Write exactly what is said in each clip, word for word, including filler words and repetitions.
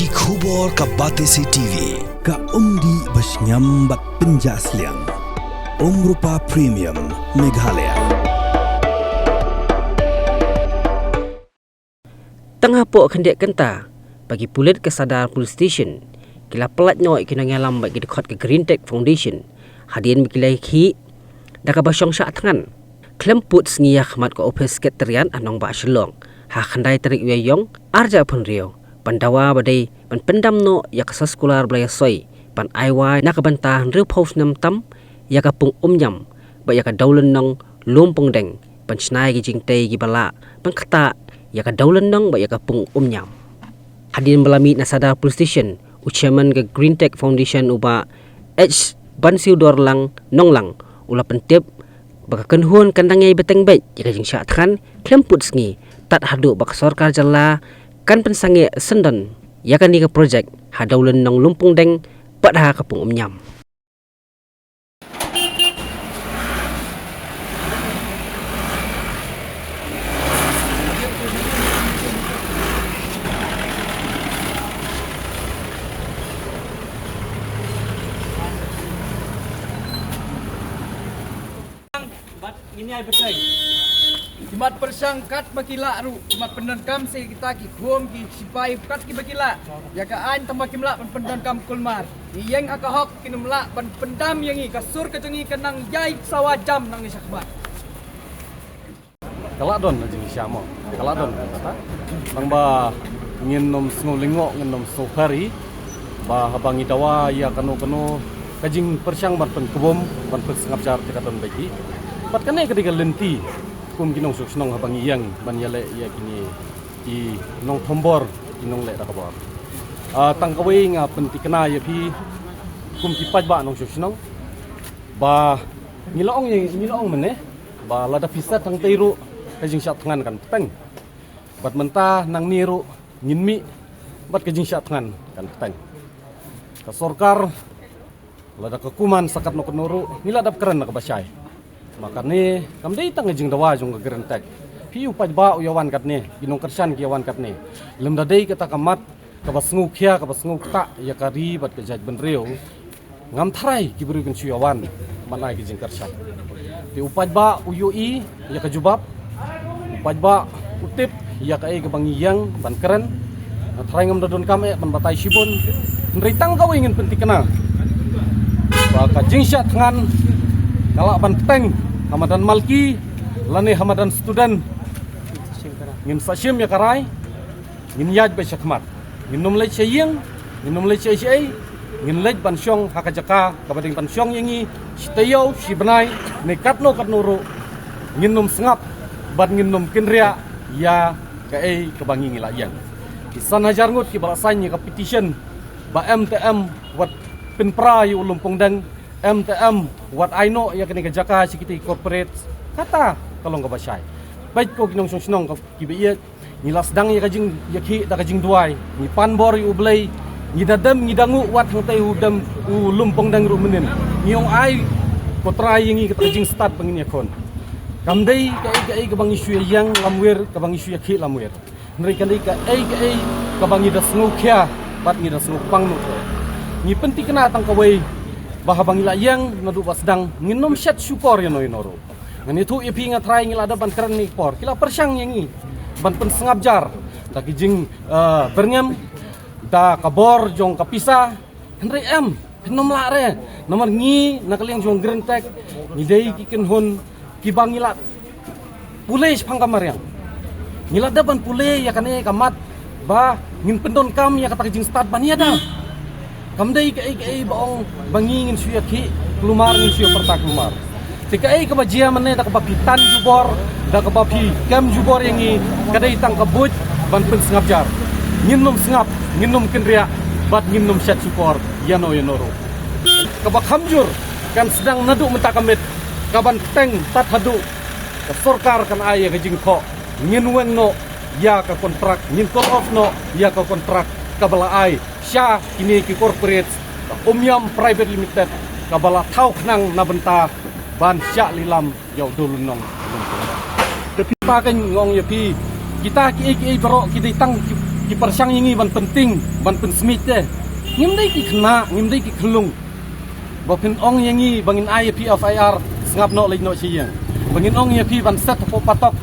Ki khubor ka Batesi T V, ka umdih ba shngiam bad pynjah sliang. Umrupa Premium, Meghalaya. Tang hapoh khyndiat kynta ba ki pulit ka Sadar Police Station ki la pyllait noh ïa ki nongïalam bad ki dkhot ka Green Tech Foundation hadien ba ki la ïakhih da kaba shong shah thngan khlem pud sngi ha khmat ka ophis Secretariat ha nongbah Shillong ha khyndai tarik u Ïaïong arhajar arphew hynriew ban dawa ba dei ban pyndam noh ïa ka soskular ba la ïasoi ban ai wai na ka bynta hynriewphew snem tam ïa ka pung Umïam bad ïa ka dewlynnong Lumpongdeng ban shna ïa ki jingtei kiba lah ban ktah ïa ka dewlynnong bad ïa ka pung Umïam. Hadien ba la mih na Sadar Police Station, u Chairman ka Green Tech Foundation, u Bah H Bansiewdorlang Nonglang, u la pyntip ba ka kynhun kan dang ïai bteng beit ïa ka jingshah thngan khlem pud sngi tad haduh ba ka sorkar jylla kan pynsangeh syndon ïa kane ka projek ha dewlynnong Lumpongdeng bad ha ka pung Umïam. Bad ngin ïai bteng. Ki mat pyrshang kat ba ki lah ruh, ki mat pyndonkam sa kita ki khun ki sipai kat kiba ki lah. Ïa ka aiñ tang ba kim lah ban pyndonkam kulmar. Ngi ïeng ha ka hok, kin ym lah ban pyndam ïa ngi, ka sur ka jong ngi ka nang ïai sawa jam nangne shakhmat. Ka la don na jingshisha mo. Ka la don kata. Tang ba ngin ym sngew lyngngoh, ngin ym sngew khari. Ba haba ngi dawa ïa kano kano ka jingpyrshang ban pynkbom, ban pynsngap jar te ka don beit hi. Bad kane ka dei ka lynti kum ki nongshong shnong haba ngi ïeng ban ïaleh ïa kine ki nongthombor, ki nongleh da ka bor. Ah, tang kawei nga pynthikna ïa phi kum ki paidbah nongshong shnong ba ngi la ong ïa, ngi la ong mynne ba lada phi set hangtei ruh ka jingshah thngan kan bteng. Bad mynta nangne ruh ngin mih bad ka jingshah thngan kan bteng. Ka sorkar lada ka kuman sa katno katno ruh ngi la dep kren na kaba shai. Ma kane kam dei tang ka jingdawa jong ka Green Tech. Phi u paidbah u ïawan katne, ki nongkyrshan ki ïawan katne. Lymda dei kata ka mat kaba sngewkhia, kaba sngewktah ïa ka ri bad ka jaitbynriew, ngam tharai ki briew kin shu ïawan ban ai ka jingkyrshan. Te u paidbah u ïohi ïa ka jubab. U paidbah u tip ïa kaei kaba ngi ïeng ban kren. Nga tharai ngam da donkam eh ban batai shibun. Hynrei tang kawei ngin pynthikna ba ka jingshah thngan ka lah ban bteng ha madan malki lane ha madan student. Ngin sa shim ïa ka rai. Ngin ïaid beit shakhmat. Ngin ym leit sha ïing, ngin ym leit sha ei sha ei, ngin leit ban shong ha ka jaka kaba dei ban shong ïa ngi, shi taïew, shi bnai, ne katno katno ruh, ngin ym sngap, bad ngin ym kynriah ïa kaei kaba ngi ngi la ïeng. Ki san hajar ngut kiba la sign ïa ka petition, ba em te em wat pynpra ïa u Lumpongdeng, em te em wat ai noh ïa kane ka jaka sha kita ki corporate, kata ka long kaba shai. Bad ko ki nongshong shnong kiba ïeit, ngi la sdang ïa ka jingïakhih da ka jingduwai. Ngi pan bor ïa U Blei. Ngi da dem, ngi da nguh wat hangtei u dem u Lumpongdeng ruh mynnin. Ngi ong ai ko Trai ïa ngi kata ka jingstad ba ngin ïakhun. Kam dei kaei kaei kaba ngi shu ïeng lamwir, kaba ngi shu ïakhih lamwir. Hynrei ka dei kaei kaei kaba ngi da sngewkhia bad ngi da sngewpang noh. Ngi pynthikna tang kawei ba haba ngi la ïeng naduh ba sdang ngin ym shet shukor ïano ïano ruh. Ngan ïathuh ïa phi, nga tharai ngi la dep ban kren ne por. Ki la pyrshang ïa ngi ban pynsngap jar da ki jing, eh, byrngem, da ka bor jong ka pisa. Hynrei em, phin ym lah re. Namar ngi na ka liang jong Green Tech ngi dei ki kynhun kiba ngi la pule shaphang ka mariang. Ngi la dep ban pule ïa kane ka mat ba ngin pyndonkam ïa kata ka jingstad ban ïada. Kam dei kaei kaei ba ong ba ngi ngin shu ïakhih kulmar, ngin shu ïapyrta kulmar. Te kaei kaba jia mynne da kaba phi tan jubor, da kaba phi kem jubor ïa ngi, ka dei tang ka buit ban pynsngap jar. Ngin ym sngap, ngin ym kynriah, bad ngin ym shet shukor ïano ïano ruh. Kaba kham jur kan sdang naduh mynta ka miet, kaban bteng tad haduh ka sorkar kan ai ïa ka jingthoh. Ngin weng noh ïa ka kontrak, ngin call off noh ïa ka kontrak kaba la ai sha kine ki corporate, ka Umïam Private Limited, kaba la thaw khnang na bynta ban shah lilam ïa u dewlynnong. Te phi, pa, ka ngong ïa phi, kita kiei kiei baroh ki dei tang ki, Pyrshang ïa ngi ban pynting, ban pynsmit te. Ngim dei ki khynnah, ngim dei ki khyllung. Ba phin ong ïa ngi ba ngin ai ïa phi F I R, sngap noh, leit noh sha ïing. Ba ngin ong ïa phi ban set hapoh patok,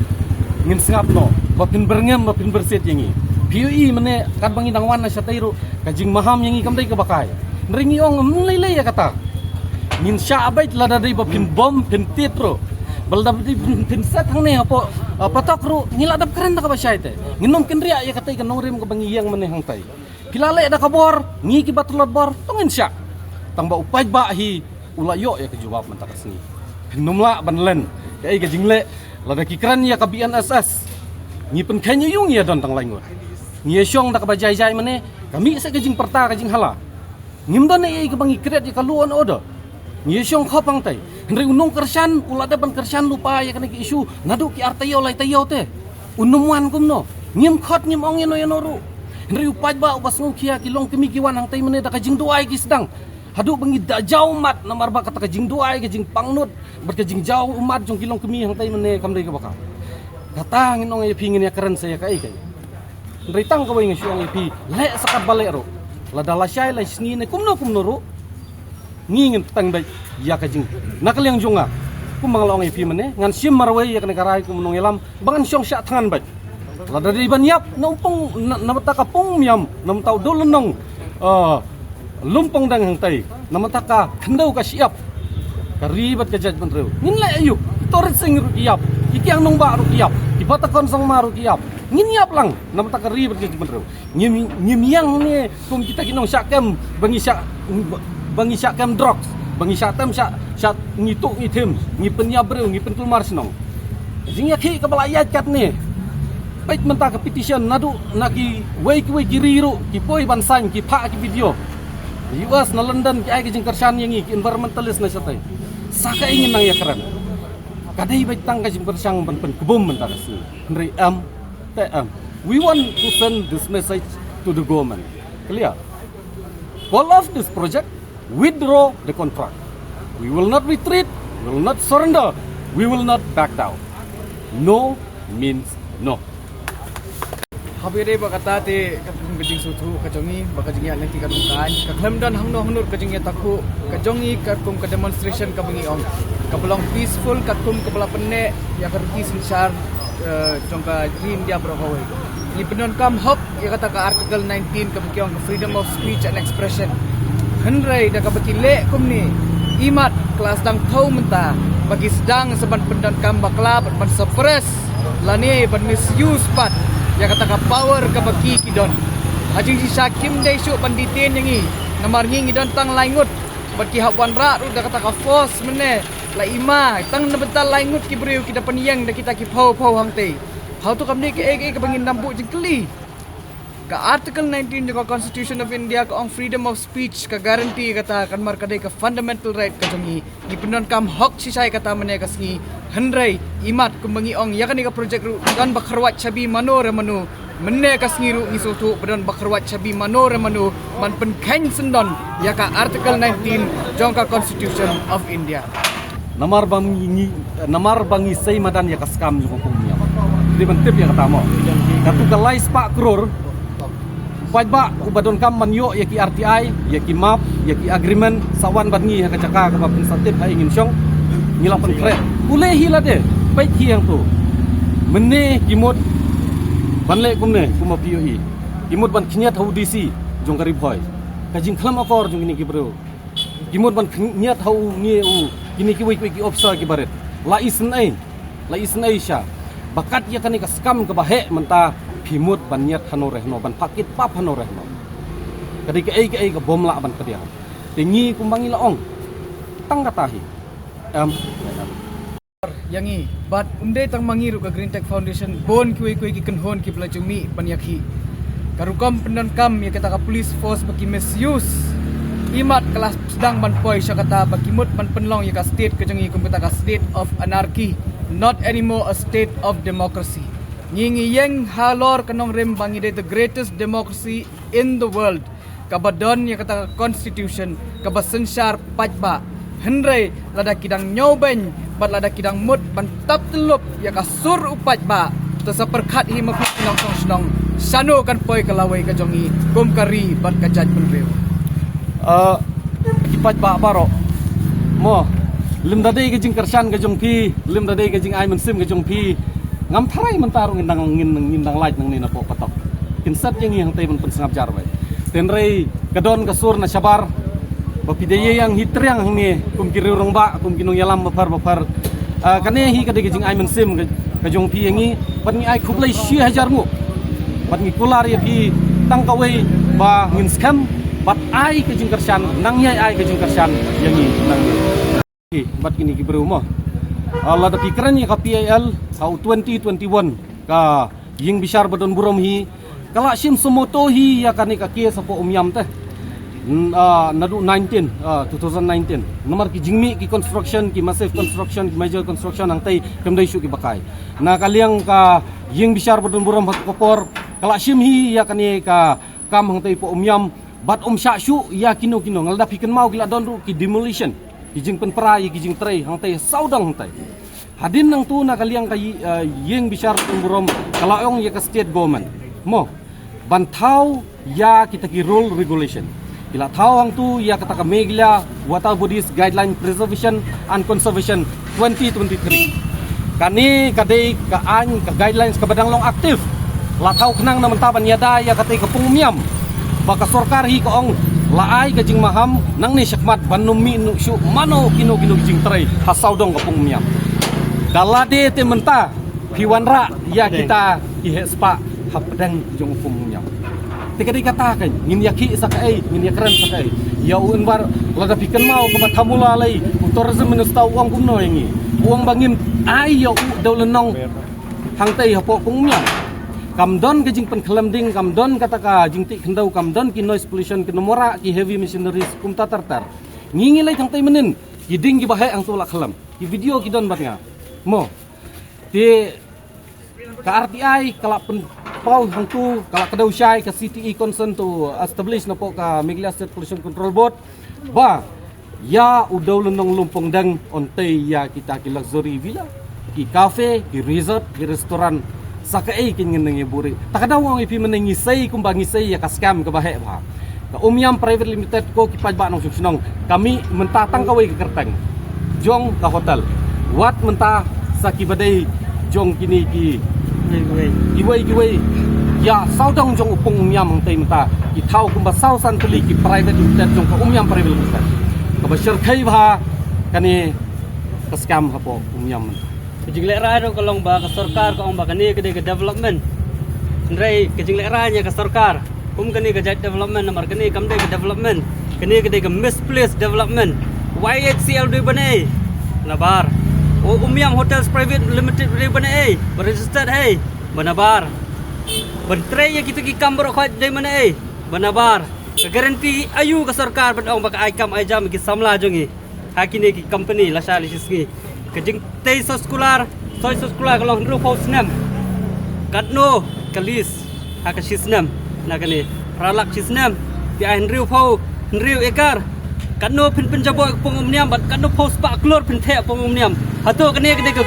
ngin sngap noh. Ba phin byrngem, ba phin byrsit ïa ngi. Phi ïohi mynne katba ngi dang wan na shatei ruh, ka jingmaham ïa ngi kam dei kaba kai. Hynrei ngi ong ym lei lei ïa kata. Ngin shah beit lada dei ba phin bom, phin tied ruh. Ba lada dei phin, phin set hangne hapoh, ah, patok ruh, ngi la dep kren da kaba shai te. Ngin ym kynriah ïa katei ka nongrim kaba ngi ïeng mynne hangtei. Phi la leh da ka bor, ngi kiba tlot bor, to ngin shah. Tang ba u paidbah hi u la ïoh ïa ka jubab mynta ka sngi. Phin ym lah ban len kaei ka jingleh, lada ki kren ïa ka B N S S. Ngi pynkheiñ ïa u, ngi ïa don tang lai ngut. Ngi ïa shong da kaba jai jai mynne, ka mih seh ka jingpyrta, ka jinghala. Ngim don ei ei kaba ngi create ïa ka law and order. Ngi ïa shong khop hangtei. Hynrei u nongkyrshan u la dep ban kyrshan lypa ïa kane ka issue naduh ki ar taïew lai taïew te. Un ym wan kumno? Ngim khot, ngim ong ïano ïano ruh. Hynrei u paidbah uba sngewkhia, ki longkmie ki wan hangtei mynne da ka jingduwai ki sdang. Haduh ba ngi da jaw ummat namar ba kata ka jingduwai, ka jingpangnud bad ka jingjaw ummat jong ki longkmie hangtei mynne kam dei kaba ka. Kata ngin ong ïa phi, ngin ïa kren sa ïa kaei kaei. Hynrei tang kawei nga shu ong ïa phi, leh sa katba leh ruh. Lada lashai lashisngi ne kumno kumno ruh, ngi ngin pteng beit ïa ka jing. Na ka liang jong nga, kumba nga la ong ïa phi mynne, ngan shim marwei ïa kane ka rai kum u nongïalam ba ngan shong shah thngan beit. Lada dei ban ïap na umpong, na, na bynta ka pung miam, na bynta u dewlynnong, ah, Lumpong dang hangtei, na bynta ka khyndew ka shyiap ka ri bad ka jaitbynriew. Ngin leh aïu? Ki Torit Sing ruh ki ïap, ki Kiang Nangbah ruh ki ïap, ki Batakon Sangma ruh ki ïap. Ngin ïap lang na bynta ka ri bad ka jaitbynriew. Ngim, ngim ïeng ne kum kita ki nongshah kem ba ngi shah, ba ngi shah kem drugs, ba ngi shah tem shah, shah ngi tuh ngi thim, ngi pynïap briew, ngi pynkulmar shnong. Jingïakhih kaba la ïaid katne. Peit mynta ka petition naduh na kiwei kiwei ki ri ruh ki poi ban sign, ki phah ki video. U S, na London ki ai ka jingkyrshan ïa ngi ki environmentalist na shatei. Sa kaei ngin nang ïakren? Ka dei beit tang ka jingpyrshang ban pynkbum mynta ka sngi. Hynrei em, te em. We want to send this message to the government. Clear? Call off this project, withdraw the contract. We will not retreat, we will not surrender, we will not back down. No means no. Haba ïadei bad kata te, katkum ka jingsngewthuh ka jong ngi, bad ka jingïaid lynti ka dong ka aiñ, ka khlem don hangno hangno ka jingïatakhuh ka jong ngi katkum ka demonstration kaba ngi ong, kaba long peaceful, katkum kaba la pynneh ïa ka riti synshar, eh, jong ka ri India baroh kawei. Ngi pyndonkam hok ïa kata ka Article nineteen kaba ki ong ka freedom of speech and expression. Hynrei da kaba ki leh kumne, imat ka la sdang thew mynta ba ki sdang sa ban pyndonkam bakla bad ban suppress lane ban misuse pat ïa kata ka power kaba ki ki don. Ha jingshisha kim dei shuh ban detain ïa ngi namar ngi ngi don tang lai ngut bad ki hap wanrah ruh da kata ka force mynne la i ma, tang na bynta lai ngut ki briew ki da pynïeng da kita ki phew phew hangtei. Hato kam dei kaei kaei kaba ngin nang buh jingkylli? Ka Article nineteen jong ka Constitution of India ka ong freedom of speech, ka guarantee kata, kan mar ka dei ka fundamental right ka jong ngi. Ngi pyndonkam hok shisha ïa kata mynne ka sngi. Hynrei imat kumba ngi ong ïa kane ka project ruh don ba kyrwat shabi mano re mano. Mynne ka sngi ruh ngi sngewthuh ba don ba kyrwat shabi mano re mano ban pynkheiñ syndon ïa ka Article nineteen jong ka Constitution of India. Namar ba ngi, ngi, namar ba ngi sei madan ïa ka scam jong ka pung miam. Dei ban tip ïa kata mo. Katu ka lai spah klur. Paidbah uba donkam ban ïoh ïa ki R T I, ïa ki map, ïa ki agreement, sa wan bad ngi ha ka jaka kaba phin sa tip ha ïing in shong. Ngi la pynkhreh. Pule hi lade, peit hi hangtu. Mynne ki mut ban leh kumne, kumba phi ïohi. Ki mut ban khynñiat ha u D C jong ka Ri Bhoi. Ka jingkhlem akor jong kine ki briew. Ki mut ban khynñiat ha u, ngi u, kine kiwei kiwei ki officer kiba rit. La isynei, la isynei sha. Ba kat ïa kane ka scam kaba heh mynta phi mut ban ñiat hano re hano, ban phah kit pap hano re hano. Ka dei kaei kaei ka bym lah ban pdiang. Te ngi kumba ngi la ong, tang kata hi. Em, em. Ïa ngi, bad ym dei tang ma ngi ruh, ka Green Tech Foundation, bun kiwei kiwei ki kynhun kiba la ju mih ban ïakhih. Ka rukom pyndonkam ïa kata ka police force ba ki misuse, imat ka la sdang ban poi sha kata ba ki mut ban pynlong ïa ka state ka jong ngi kum kata ka state of anarchy, not anymore a state of democracy. Ngi ngi ïeng halor ka nongrim ba ngi dei the greatest democracy in the world. Kaba don ïa kata ka constitution, kaba synshar paidbah. Hynrei lada ki dang ñiewbeiñ bad lada ki dang mut ban tap tyllup ïa ka sur u paidbah, To sa pyrkhat hi ma phi ki nongshong shnong, shano kan poi ka lawei ka jong ngi kum ka ri bad ka jaitbynriew. Uh, ki paidbah baroh, mo, lymda dei ka jingkyrshan ka jong phi, lymda dei ka jingai mynsiem ka jong phi, ngam tharai mynta ruh ngin dang, ngin, ngin dang lait nangne napoh patok. Kin set ïa ngi hangtei ban pynsngap jar beit. Hynrei ka don ka sur na shabar ba phi da ïeng hi triang hangne kum ki riew rangbah, kum ki nongïalam bapher bapher. Ah, kane hi ka dei ka jingai mynsiem ka, ka jong phi ïa ngi, bad ngi ai khublei shi hajar nguh. Bad ngi kular ïa phi tang kawei ba ngin skhem bad ai ka jingkyrshan, nang ïai ai ka jingkyrshan ïa ngi nangne. Bad kine ki briew mo. Ah, lada phi kren ïa ka P I L ha u twenty twenty-one, ka ïing bishar ba don burom hi ka la shim suo motu hi ïa kane ka case hapoh Umiam te. N-, ah, naduh nineteen, ah, two thousand nineteen. Namar ki jingmih ki construction, ki massive construction, ki major construction hangtei kam dei shuh kiba kai. Na ka liang ka ïing bishar ba don burom ha ka por ka la shim hi ïa kane ka kam hangtei hapoh Umiam, bad ym shah shuh ïa kino kino, nga la dep hi kynmaw ki la don ruh ki demolition, ki jingpynpra ïa ki jingtrei hangtei sawdong hangtei. Hadien nangtu na ka liang ka ï-, eh, ïing bishar ba don burom ka la ong ïa ka state government, mo, ban thaw ïa kita ki rule regulation. Ki la thaw hangtu ïa kata ka Meghalaya Water Bodies Guideline Preservation and Conservation twenty twenty-three. Kane ka dei ka aiñ, ka guidelines kaba dang long active. La thaw khnang na mynta ban ïada ïa katei ka pung Umiam. Ba ka sorkar hi ka ong la ai ka jingmaham nangne shakhmat ban ym mih noh shuh mano kino kino ki jingtrei ha sawdong ka pung Umiam. Da lade te mynta phi wanrah ïa kita ki heh spah hapdeng jong u pung Umiam. Te ka dei kata ka ngin ïakhih sa kaei, ngin ïakren sa kaei. Ïa u Anwar, lada phi kynmaw kaba thamula lei u tourism minister u ong kumno ïa ngi. U ong ba ngin ai ïa u dewlynnong hangtei hapoh pung Umiam. Kam don ka jingpynkhlem ding, kam don kata ka jingtih khyndew, kam don ki noise pollution, ki namora ki heavy machineries kumta ter ter. Ngi ngi leit hangtei mynnin, ki ding kiba heh hangtu la khlem. Ki video ki don bad nga, mo. Te ka R T I ka la pynpaw hangtu, ka la kdew shai ka C T E consent to establish napoh ka Meghalaya State Pollution Control Board ba ïa u dewlynnong Lumpongdeng, un tei ïa kita ki luxury villa, ki cafe, ki resort, ki restaurant. Sa kaei kin ngin nang ïa buhrieh. Ta ka daw ong ïa phi mynne ngi sei kumba ngi sei ïa ka scam kaba heh bha. Ka Umiam Private Limited, ko ki paidbah nongshong shnong, ka mih mynta tang kawei ka kyrteng jong ka hotel. Wat mynta sa kiba dei jong kine ki, kiwei kiwei, ïa sawdong jong u pung Umiam hangtei mynta ki thaw kumba saw san tylli ki private limited jong ka Umiam Private Limited. Kaba shyrkhei bha kane ka scam hapoh Umiam mynta. Ka jinglehrain ruh ka long ba ka sorkar ka ong ba kane ka dei ka development. Hynrei ka jinglehrain ïa ka sorkar, kum kane ka jait development, namar kane kam dei ka development. Kane ka dei ka misplaced development. Y H C L dei ban ei? Ba nabar. O Umiam Hotels Private Limited dei ban ei? Ba registered hei? Ba nabar. Ban trei ïa kita ki kam baroh khoit dei ban ei? Ba nabar. Ka guarantee aïu ka sorkar ban ong ba ka ai kam ai jam ïa ki samla jong ngi ha kine ki company lashai lashisngi? Ka jingtei soskular, soi soskular ka long hynriewphew snem. Katno ka lease ha ka shisnem na kane? Phra lak shisnem. Phi ai hynriewphew, hynriew ekar. Katno phin pynjaboh ïa ka pung Umiam bad katno phew spah klur phin theh pung Umiam? Hato kane ka dei ka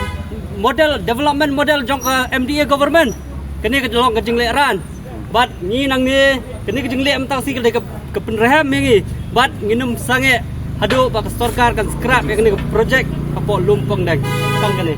model, development model jong ka M D A government? Kane ka long ka jinglehrain. Bad ngi nangne, kane ka jingleh mynta ka sngi ka dei ka, ka pynrhem ïa ngi. Bad ngin ym sangeh haduh ba ka sorkar kan scrap ïa kane ka project hapoh Lumpongdeng. Tang kane.